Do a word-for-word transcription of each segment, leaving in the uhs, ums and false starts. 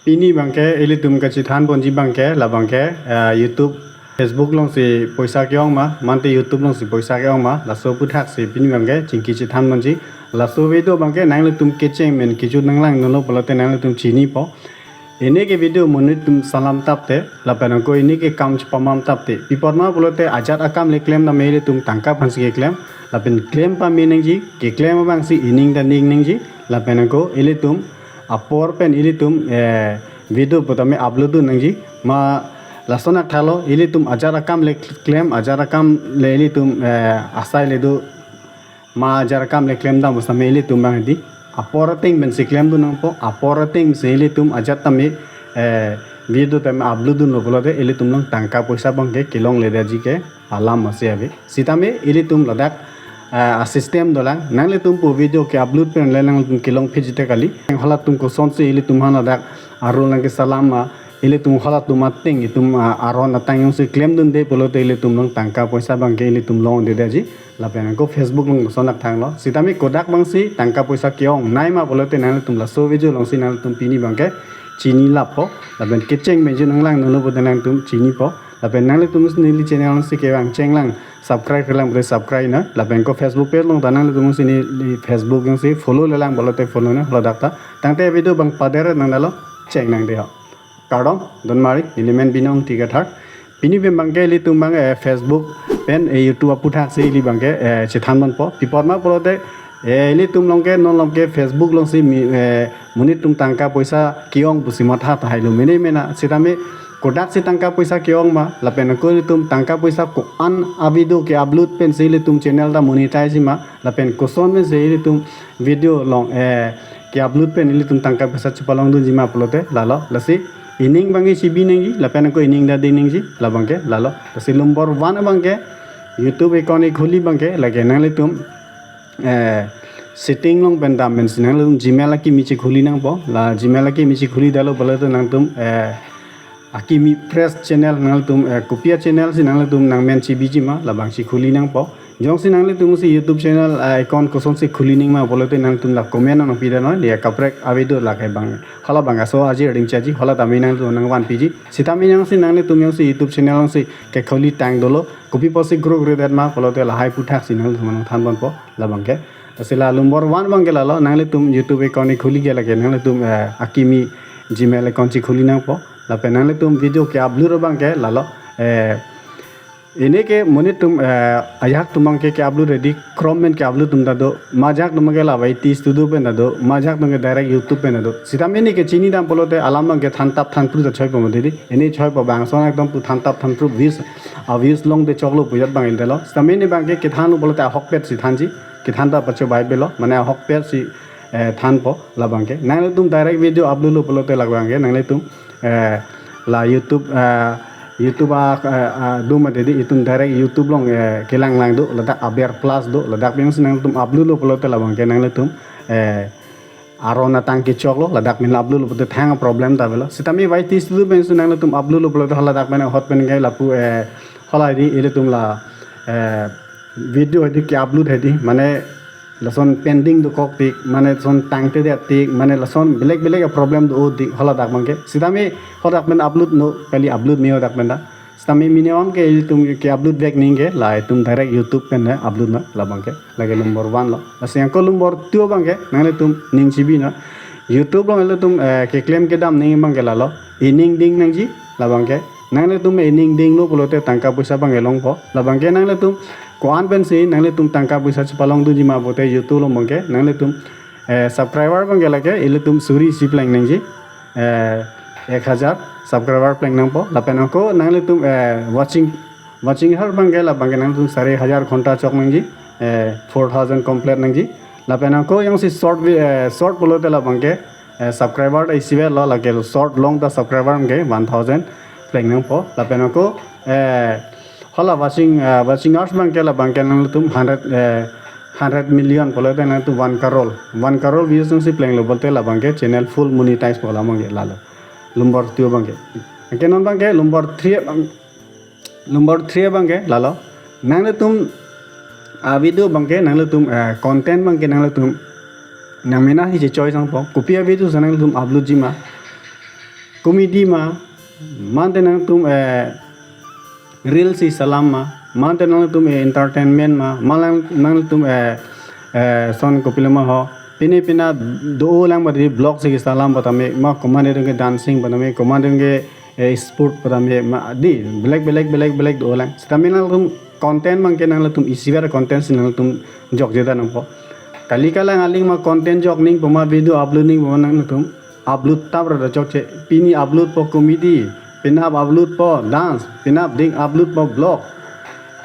Pini abangke ilitum kachethan ponji abangke, la abangke, eh, YouTube, Facebook alongsi poisa ke-ong ma, mate YouTube alongsi poisa ke-ong ma, laso aputhaksi pini abangke chingki chethan ponji. Laso video abangke nanglitum kecheng pen kejut nanglangdunlo pulote nanglitum chinipo. Pini ke video monit atum salam tapte, lapen ako pini ke kam chepamam tapte. Pi apot ma pulote ajat akam le klem tame ilitum tangka aphansi keklem, lapen klem pame nangji, keklem abangsi ening ta ning nangji, lapen ako ilitum apor pen ilitum, eh, video pu tame upload dun nangji. Ma lason athalo, ilitum ajat akam le klem, ajat akam le ilitum, eh, asai le do, ma ajat akam le klem dam pu tame ilitum abang di apor ateng pensi klemdun nangpo, apor atengsi ilitum ajat tame, eh, video tame upload dunlo pulote ilitum along tangka poisa abangke kelongledetji ke alam masi ave. Sitame ilitum ladak, eh, a-system dolang, nanglitum pu video ke-upload pen le nanglitum kelong phitji te kali. Halatum kosonsi ilitum aphan ladak arul nangkesalam ma, ilitum halatum ateng itum, ah, aron atang jongsi klemdunde pulote ilitum along tangka poisa abangke ilitum longledetji. Lapen ako Facebook along koson akthanglo. Sitame kodak abangsi tangka poisa ke-ongnei ma pulote nanglitum laso video alongsi nanglitum pini abangke chini lappo. Lapen kecheng pen kejut nanglangdunlo pulote nanglitum chinipo. Lapen nanglitum si neli channel alongsi kevang chenglang, subscribe kelang pulote subscribe non. Lapen ako Facebook page along ta nanglitum si neli Facebook jongsi follow lelang pulote follow non, ladak ta. Tangte video abang pader nangdalo, cheng nangde ho. Kardom, donmari, neli men Binong Tigathar. Pini pen abangke ilitum abang, eh, Facebook pen, eh, YouTube aputhaksi ili abangke, eh, chethan ponpo. Pi apot ma pulote, eh, ilitum along ke, non along ke Facebook alongsi mi, eh, monit atum tangka poisa ke-ong pusi matha tahai lo mene mena. Sitame kodaksi tangka poisa ke-ong ma, lapen ako ilitum tangka poisa ko-an a-video ke-upload pensi ilitum channel ta monetize ma, lapen koson pensi ilitum video along, eh, ke-upload pen ilitum tangka poisa chepalongdunji ma pulote lalo. Lasi ening abangke chebi nangji, lapen ako ening ta ding nangji, la abangke lalo. Lasi number one abangke YouTube account ikhuli abangke lake nanglitum, eh, setting along pen dam pensi nanglitum Gmail akimi chekhuli nangpo. La Gmail akimi chekhulidetlo pulote nangtum, eh, akimi fresh channel nanglitum, eh, kopi a-channel si nanglitum nangmen chebiji ma, la abang chekhuli nangpo. Jongsi nanglitum si YouTube channel, eh, account kosonsi khuli nang ma pulote nangtum la comment nangpidetnon, ya kaprek a-video lake abang. Hala abang aso aji ring chaji, hala tame nangtum nangvanpiji. Sitame jongsi nanglitum jongsi YouTube channel jongsi kekhuli tang dolo, kopi apotsi grow gredet ma pulote lahai aputhaksi nanglitum nangthan ponpo, la abangke. Lasi la number one abangke lalo, nanglitum YouTube account ikhuli ke lake nanglitum, eh, akimi Gmail account chekhuli nangpo. Lapen nanglitum video ke-upload abangke lalo, eh, pini ke monit atum, eh, ajahak atum abangke ke-upload ready, Chrome pen ke-upload atum ta do, majahak atum abangke la Y T Studio pen ta do, majahak atum ke direct YouTube pen ta do. Sitame pini ke chinidam pulote alam abangke thantap thanphru ta choipo mati di. Pini choipo bangson ekdom pu thantap thanphru views, a-views longde choklo pu ajat abang ildetlo. Sitame pini abangke kethanlo pulote ahokpet si thanji, kethan ta pacho bai belo, mane ahokpet si, eh, thanpo la abangke. Nanglitum direct video upload lo pulote la abangke nanglitum, eh, la YouTube, eh, YouTube a, eh, a, do mati di, itum direct YouTube along, eh, kelang lang do, ladak aber plus do, ladak pen si nangtum upload lo pulote la abangke nanglitum, eh, aron atang kechoklo, ladak pen upload lo pulote thang problem ta avelo. Sitame Y T Studio pen si nangtum upload lo pulote haladak pen ahut pen ke lapu, eh, hala di ilitum la, eh, video hedi ke-upload hedi, mane lason pending dokok tik, mane lason tangtedet tik, mane lason belek belek a-problem do tik, haladak abangke. Sitame haladak pen upload non kali, upload me haladak pen ta. Sitame minimum ke ilitum ke-upload vek ningke la itum direct YouTube pen upload non, la abangke. Lake number one lo. Lasi ako number two abangke nanglitum ning chebi non. YouTube along ilitum, eh, keklem kedam ning abangke lalo, ening ding nangji, la abangke. Nanglitum ening dinglo pulote tangka poisa abangke longpo. La abangke nanglitum ko-an pensi nanglitum tangka poisa chepalongdunji ma pulote YouTube along abangke nanglitum, eh, subscriber abangke lake ilitum suri isi pleng nangji, eh, ek hajar subscriber pleng nangpo. Lapen ako nanglitum, eh, watching, watching hour abangke la abangke nanglitum sari hajar ghonta chok nangji, eh, four thousand complete nangji. Lapen ako jongsi short vi-, eh, short pulote la abangke, eh, subscriber ta isivetlo, lake short long ta subscriber abangke one thousand pleng nangpo. Lapen ako, eh, hala watching, eh, watching hours abangke la abangke nanglitum hundred, eh, hundred million pulote nangtum one crore, one crore views nangsi plenglo pulote la abangke channel full monetize po, la abangke lalo. Number two abangke. Anke non abangke number three abang-, number three abangke lalo. Nanglitum a-video abangke nanglitum, eh, content abangke nanglitum nangmena hi chechoice nangpo. Kopi a-video si nanglitum upload ji ma. comedy ma, mate nangtum, eh, reel si salam ma, mate nangtum, eh, entertainment ma, ma lang nangtum, eh, eh, son kopilo ma ho. Pine pina do lang ba di vlog si salam ba tame, ma komat atum ke dancing ba tame, komat atum ke, eh, sport ba tame, ma di belek belek belek belek do lang. Sitame nangtum content abangke nangtum isiver content si nangtum jokje ta nangpo. Kali kalang aling ma content jok ningpo ma video upload ningpo ma nangtum upload tap ra chokche. Pini upload po comedy, penap upload po dance, penap dik upload po vlog,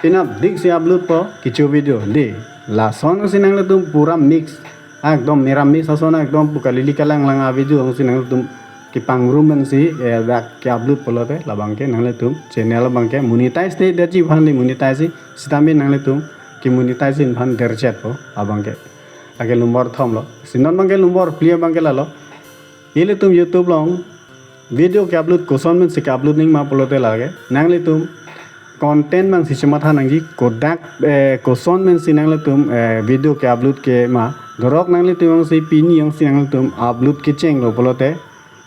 penap dik si upload po kecho video. Di, lason si nanglitum pura mix. Ekdom mera mix ason ekdom pu kali kalang lang a video si nanglitum kepangrum pensi, eh, dak ke-upload pulote labangke nanglitum channel abangke monetize te daji aphan le monetize si, sitame nanglitum ke-monetize aphan derchet po abangke. Lake nombor thom lo. Si non abangke nombor phli abangke lalo. Ilitum YouTube along video ke-upload koson pensi ke-upload nangji ma pulote lake nanglitum content abang si chematha nangji, kodak, eh, koson pensi nanglitum, eh, video ke-upload ke ma. Dorok nanglitum jongsi pini jongsi nanglitum upload kechenglo pulote,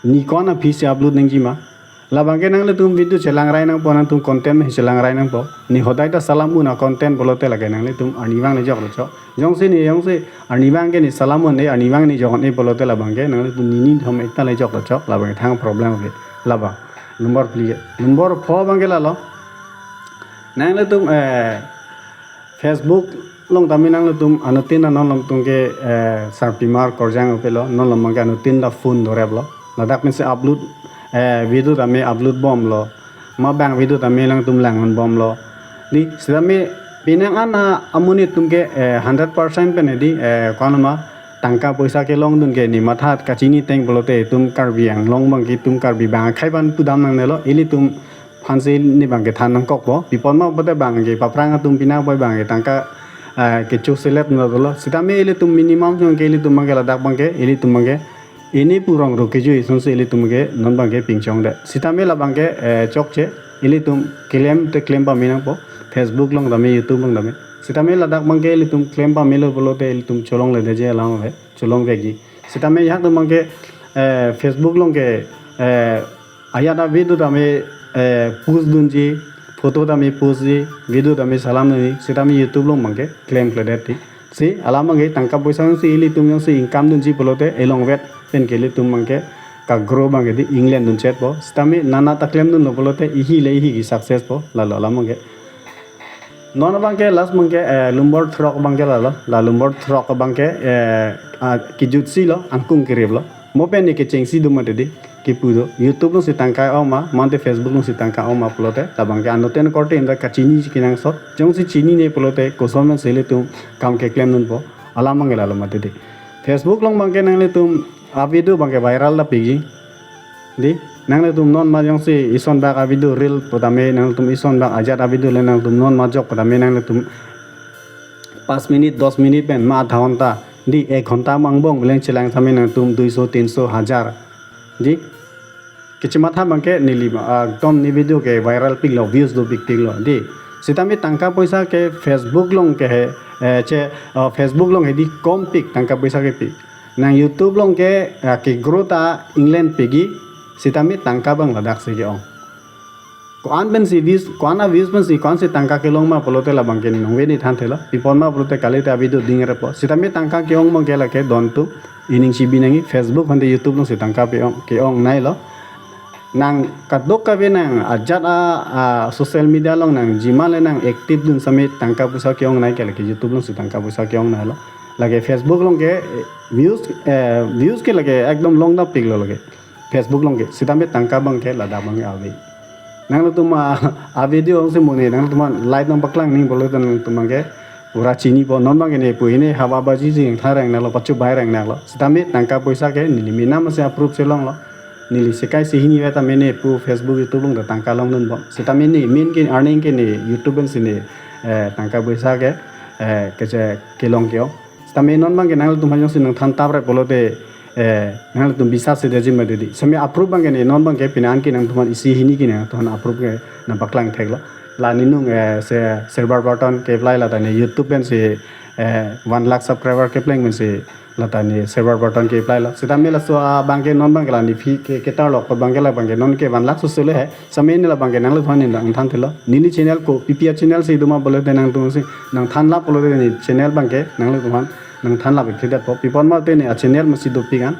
ne ko-an aphi si upload nangji ma. Labangke nanglitum video chelangrai nangpo, nangtum content abang chelangrai nangpo. Ne hodai ta salam un a-content pulote lake nanglitum arnivang le joklo chok. Jongsi ne, jongsi arnivang ke ne salam un-e, arnivang ne jok un-e pulote labangke nanglitum nini thom ekta le joklo chok, labangke thang problem ke. Labang. Nombor phli ke. Nombor pho abangke lalo. Nanglitum, eh, Facebook along tame nanglitum anuttin anon along tum ke, eh, sarpimar korjang upelo, non along abangke anuttin ta phone doreplo. Ladak pensi upload, eh, video tame upload bomlo. Ma bang video tame nangtum lang-un bomlo. Di, sitame penang an amonit atum ke, eh, hundred percent pen di, eh, ko-an ma tangka poisa kelongdun ke ne matha kachini teng pulote itum Karbi Anglong abangke itum Karbi bang akhei abang pudam nangnelo, ilitum aphansi ne abangke than nangkokpo. Pi apot ma pulote abangke paphrang atum pina boi abangke tangka, eh, kecho selet nanglo. Sitame ilitum minimum abangke ilitum abangke ladak abangke, ilitum abangke ini purong ro kejui asonsi ilitum ke non abangke pingchongdet. Sitame labangke, eh, chokche, ilitum claim te claim pame nangpo. Facebook along tame, YouTube along tame. Sitame ladak abangke ilitum claim pamelo pulote ilitum cholongledetji alam ave, cholongvekji. Sitame ajahak atum abangke, eh, Facebook along ke, eh, ajat a-video tame, eh, post dunji, photo tame postji, video tame salam dunji, sitame YouTube along abangke claim kledet ti. Si, alam abangke tangka poisa jongsi ilitum jongsi income dunji pulote, elongvet pen ke ilitum abangke ka-grow abangke di England dun chetpo. Sitame nana ta claim dunlo pulote, ihi le ihi ke-success po, lalo alam abangke. Non abangke last abangke, eh, nombor throk abangke lalo, la nombor throk abangke, eh, ah, kejutsi lo, angkung kerip lo. Mo pen ne kechengsi do mati di, kipu do. YouTube alongsi tangka ong ma, mate Facebook alongsi tangka ong ma pulote, labangke anuttin korte inda kachini kenangsot. Jongsi chinine pulote, koson pensi ilitum kam keklem dunpo, alam abangke lalo mati di. Facebook along abangke nanglitum a-video abangke viral ta piji. Di, nanglitum non ma jongsi ison bak a-video reel pu tame, nanglitum ison bak ajat a-video le nanglitum non ma jok pu tame nanglitum pas minute, dos minute pen ma adha ghonta, di, ek ghonta ma angbong beleng chelang tame nangtum duiso, tinso, hajar. Di, kechematha abangke neli, ah, ekdom ne video ke viral piklo, views dopik piklo. Di, sitame tangka poisa ke Facebook along ke he, eh, che, ah, Facebook along he di kompik tangka poisa kepik. Nang YouTube along ke, ah, ke-grow ta England piji, sitame tangka abang ladaksi ke-ong. Ko-an pensi views, ko-an a-views pensi, ko-ansi tangka kelong ma pulote labangke ne nangve ne thanthelo. Pi apot ma pulote kalite a-video ding repo. Sitame tangka ke-ong abangke lake don tu ining chibi nangji, Facebook mate YouTube alongsi tangka pe-ong, ke-ong nailo. Nang kadokave nang ajat a, a, social media along nang jima le nang active dun same tangka poisa ke-ong nai ke lake YouTube alongsi tangka poisa ke-ong nailo. Lake Facebook along ke, eh, views, eh, views ke lake ekdom long ta piklo lake. Facebook along ke, sitame tangka abangke ladak abangke ave. Nanglitum a, a-video jongsi mo ne, nanglitum an like nangpaklang nangji pulote nanglitum abangke pura chinipo, non abangke ne pu hini hawa baji jing thareng nanglo, pachu baireng nanglo. Sitame tangka poisa ke neli mena masi approve chelonglo. Neli sekai si hini veta mene pu Facebook, YouTube along ta tangka longdunbom. Sitame ne main ke earning ke ne YouTube pensi ne, eh, tangka poisa ke, eh, keche kelong ke-ong. Sitame non abangke nanglitum aphan jongsi nangthan tap re pulote, eh, nanglitum bisas si detji mati di. Sitame approve abangke ne non abangke pine an ke nangtum aphan isi hini ke nangtum aphan approve ke nangpaklang theklo. La ne nung, eh, se server button ke-apply la ta ne YouTube pensi, eh, one lakh subscriber kepleng mensi lata ne silver button ke-apply lo. Sitame laso abangke non abangke la ne fee ke ketar lo, abangke la abangke non ke one lakh sosele he. Sitame ne la abangke nangliphan ne nangthan thelo. Neli channel kopi pi a-channel si doma pulote nangtum si nangthan la pulote ne channel abangke nangliphan nangthan la bikhe det po. Pi apot ma te ne a-channel masi dopik an.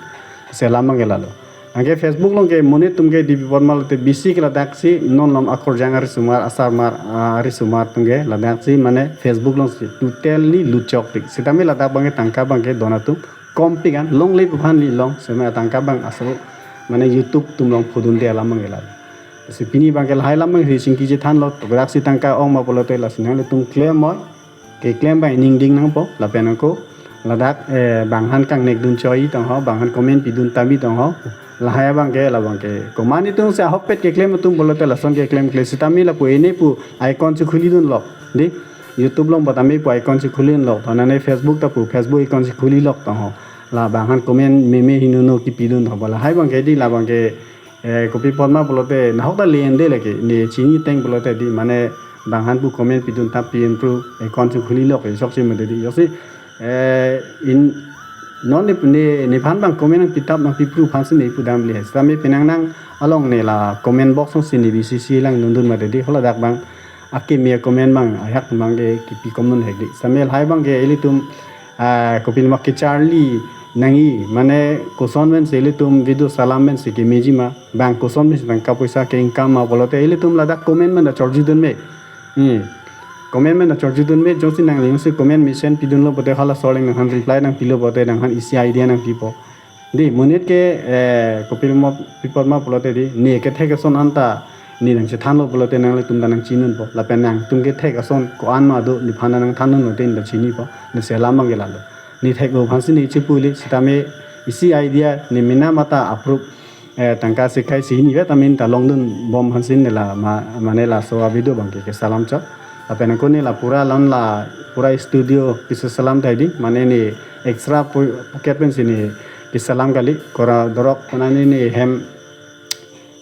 Lasi alam abangke lalo. Anke Facebook along ke monit atum ke di pi apot ma pulote bisi ke ladaksi non along akorjang arisomar asarmar, ah, arisomar atum ke ladaksi mane Facebook alongsi totally luchok tik. Sitame ladak abangke tangka abangke don atum kompik an longle pu aphan li long sitame tangka abang aso mane YouTube atum along pudunde alam abangke lalo. Si pini abangke lahai alam abang hi chingki chethan lo, to ladaksi tangka ong ma pulote lasi nanglitum klem moi. Keklem abang ningding nangpo, lapen ako ladak, eh, bang aphan kangnek dun choi tong ho, bang aphan comment pidun tami tong ho. Lahai abangke, la abangke komat atum si ahokpet keklem atum pulote lason keklem kle sitame lapu ene pu icon si khuli dun lok. Di, YouTube along botame pu icon si khuli dun lok. Thanane Facebook ta pu Facebook icon si khuli lok tong ho. La bang aphan comment meme hinu no kipidun tong ho. Lahai abangke di, la abangke, eh, kopi apot ma pulote nahok ta le-en de lake, ne chini teng pulote di, mane bang aphan pu comment pidun tap pi-en pru, eh, icon si khuli lok, eh, sok si mede di, joksi, eh, in, non ne, ne, nephan abang comment nangpi tap nangpi pru aphan si ne pu dam le. Sitame penang nang along ne la comment box along si ne bisi si lang dun dun mede di, haladak abang, akeme comment abang, ayak abangke kipi kom dun hek di. Sitame lahai abangke ilitum, ah, kopi ma kecharli nangji, mane koson pensi ilitum video salam pensi kemeji ma, bang koson pensi tangka poisa ke-income ma pulote ilitum ladak comment pen ta chorji dun me. Hmm. Comment pen ta chorji dun me, jongsi nangli jongsi comment mesen pidun lo pulote hala sorleng nang aphan reply nangpi lo pulote nang aphan isi idea nangpipo. Di, monit ke, eh, kopi ma, pi apot ma pulote di, ne kethek ason anta, ne nangchethan lo pulote nanglitum ta nangchinun po. Lapen nangtum kethek ason ko-an ma do, nephan nangthan dun lote ne ta chinipo. Lasi alam abangke lalo. Ne thek lo aphan si ne chipu le, sitame isi idea, ne mena mata approve, eh, tangka sekai si hini vet amin ta long dun bom aphan si ne la ma, mane laso a-video abangke kesalam chot. Lapen ako ne la pura lon la pura studio kesalam tha di, mane ne extra po-, pocket pensi ne kesalam kali, kora dorok nani ne hem,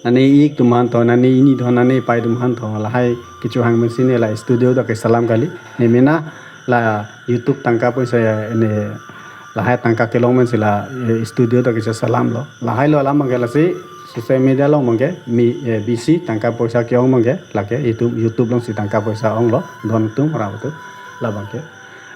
nani ik atum aphan tho, nani ini tho, nani pai atum aphan tho, lahai kechohang pensi ne la studio ta kesalam kali. Ne mena la YouTube tangka poisa ne lahai tangka kelong pensi la, eh, studio ta kesalam lo. Lahai lo alam abangke lasi social media along abangke mi, eh, bisi tangka poisa ke-ong abangke lake YouTube, YouTube alongsi tangka poisa ong lo, don atum ra atum la abangke.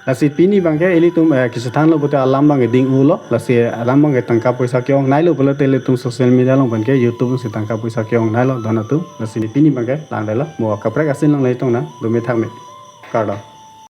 Lasi pini abangke ilitum, eh, kechethan lo pulote alam abangke ding-u lo, lasi alam abangke tangka poisa ke-ongnei lo pulote ilitum social media along abangke YouTube alongsi tangka poisa ke-ongnei lo don atum, lasi pini abangke lang det lo, mo kaprek asin along le tong nang, dome thak me. Kardom.